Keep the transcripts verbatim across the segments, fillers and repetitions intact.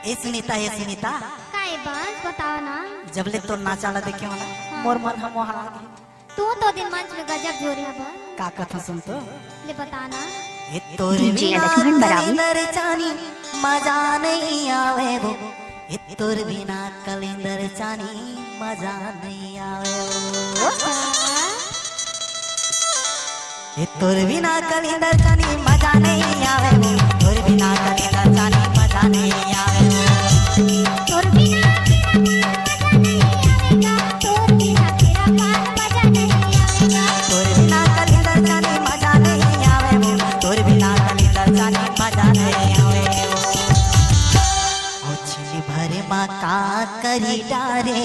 ए सुनीता, ए सुनीता। का ए बंस, बताओ ना। जब ले तोर नाचा ला देखे हो ना, हाँ। मोर मन ह मोहा गे। तू तो दिन मंच में गजब जोरे हबा। का कथा सुन तो? ले बता ना। ए तोर DJ बिना लक्ष्मण बरावी। कलिंदर चानी मजा नहीं आवे वो। ए तोर बिना कलिंदर चानी मजा नहीं आवे वो। अच्छा। ए तोर बिना कलिंदर चानी मजा नहीं आवे वो, तोर बिना कलिंदर चानी मजा नहीं आवे वो। तोर बिना तेरा पान मजा नहीं आवेगा, तोर बिना तेरा पान मजा नहीं आवेगा। तोर बिना कलिंदर चानी मजा नहीं आवे वो, तोर बिना कलिंदर चानी मजा नहीं आवे वो। ओ छिन भर मा का करी डारे।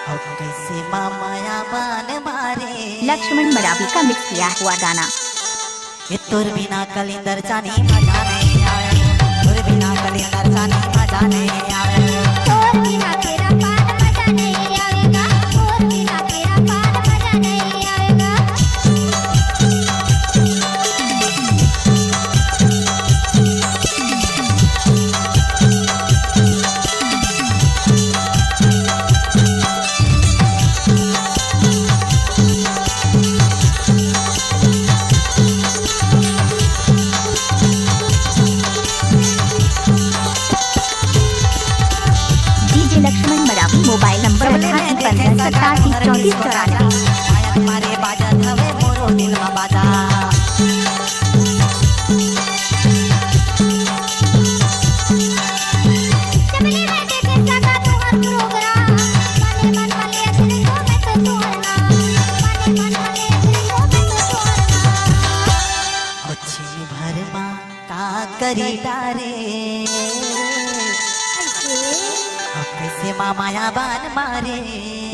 अब कैसे माया बान मारे। लक्ष्मण मरावी का मिक्स किया हुआ गाना। ए तोर बिना कलिंदर चानी मजा नहीं आवे, तोर बिना कलिंदर चानी मजा नहीं आवे। तोर बिना तेरा पान मजा नहीं आवेगा, तोर बिना तेरा पान मजा नहीं आवेगा। DJ Laxman Maravi, mobile number अठासी पन्द्रह सत्तासी चौंतीस चौरानवे। मारे बाजा धवे मोरो दिल मा बाजा। ओ छिन भर मा का करी डारे। अब कैसे माया बान मारे।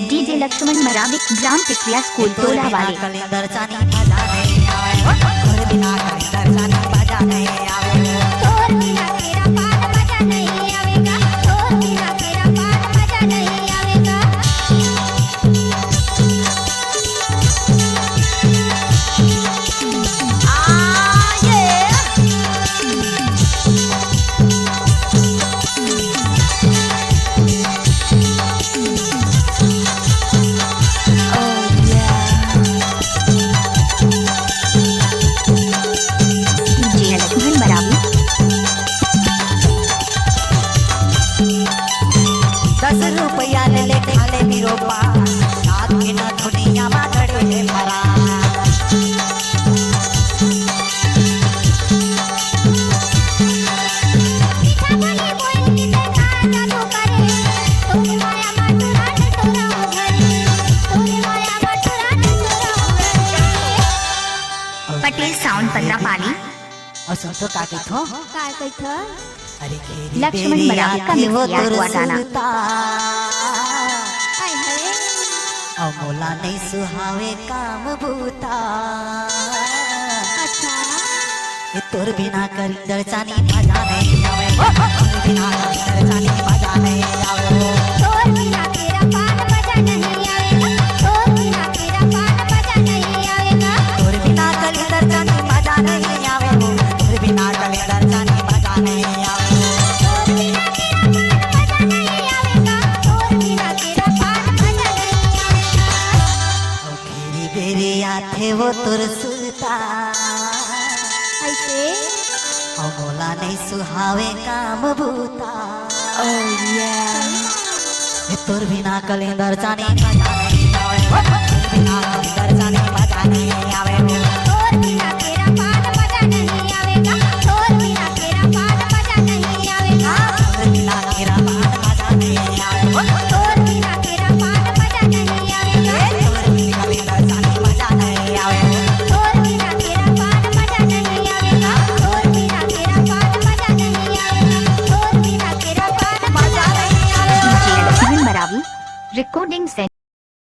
DJ लक्ष्मण मरावी, ग्राम पिपलिया स्कूल टोला वाले। कलिंदर चानी बजा नहीं आवे, तोर बिना कलिंदर चानी बजा नहीं आवे। तोर बिना तेरा पान मजा नहीं आवेगा, तोर बिना तेरा पान मजा नहीं आवेगा। DJ लक्ष्मण मरावी। दस रुपया ले ले खा ले बिरोपा, रात के ना दुनिया मा गड़े हे भरा। पटेल साउंड पन्द्रह पाली। अउ सुन तो का कहिथों? का कहिथों? अरे घेरी लक्ष्मण बेरी मरावी का आथे वो मिक्स किया तोर हुआ गाना। सुरता। हाय हाय। अउ मोला नहीं सुहावे काम बूता। अच्छा। ए तोर बिना कलिंदर चानी मजा नहीं आवे। ओ, ओ, तोर बिना कलिंदर चानी मजा नहीं आवे। तोर बिना तेरा पान मजा नहीं आवेगा। तोर बिना तेरा पान मजा नहीं आवेगा। तोर बिना कलिंदर चानी मजा नहीं आवे वो, तोर बिना कलिंदर चानी मजा नहीं आवे। तोर बिना तेरा पान मजा नहीं आवेगा, तोर बिना तेरा पान मजा नहीं आवेगा। ओ घेरी बेरी आथे वो तोर सुरता। ऐसे? ओ मोला नहीं सुहावे काम बूता। Oh, yeah। ए तोर बिना कलिंदर चानी मजा नहीं आवे।